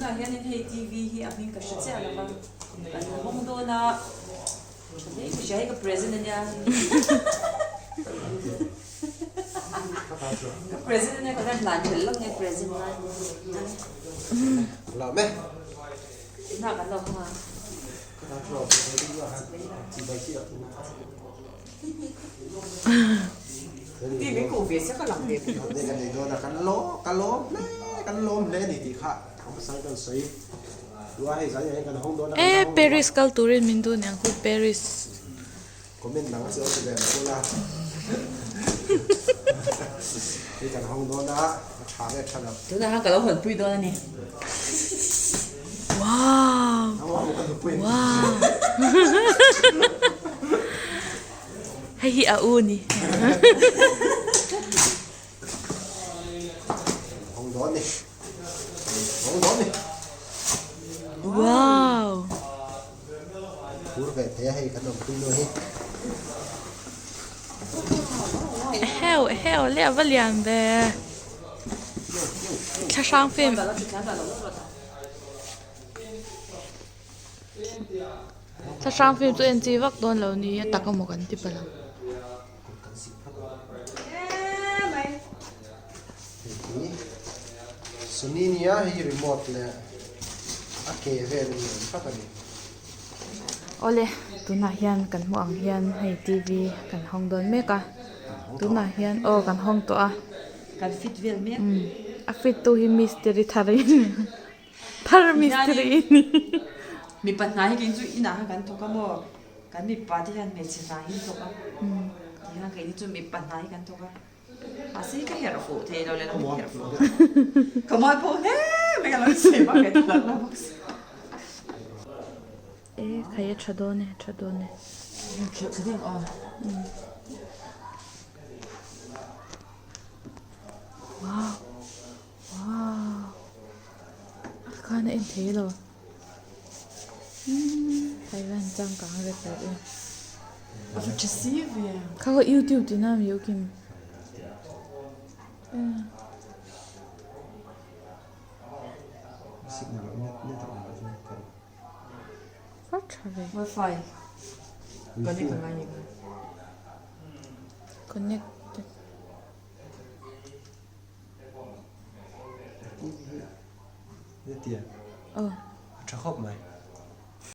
Tunah hianin hei TV hi a hming ka hre chiah lo va, kan hawng dawn a, tha hle ka hria hei ka present a nia. Ka present a nia ka hian hlan ṭhelh lawk nge present lai. Tunah kan lo hawng a. E Paris kal turin min duh niang khu Paris. Wow wow hei hi a u ni. Wow. Eheu eheu le a va lian ve thlahrang film. Thlahrang film chu en chi vak dawn lo ni a tak emaw kan ti palh ang. Awle tunah hian kan hmuh ang hian hei T V kan hawng dawn mek a tunah hian aw kan hawng tawh a a fit tu hi mistiri thar in. Thar mistiri i ni. Mipa hna hi kei chu inah khan kan thawk a maw? Kan mipa te hian hmeichhe hna hi an thawk a. Tihian keini chu mipa hna hi kan thawk a. Mahse ka herh fuh thei lo leh lo ka herh fuh. Ka mawi pawh hle mai ka lo insawi vak ve ta lo la bawk si. E khai a tha dawn e tha dawn e. Khelh tha deuh a. Wow. Wow a khan a en thei lo umm Thailand changkang rep rep e a va tha si ve kha khaw youtube tih na mi ukim va tha ve wifi connect a ngai ni connected.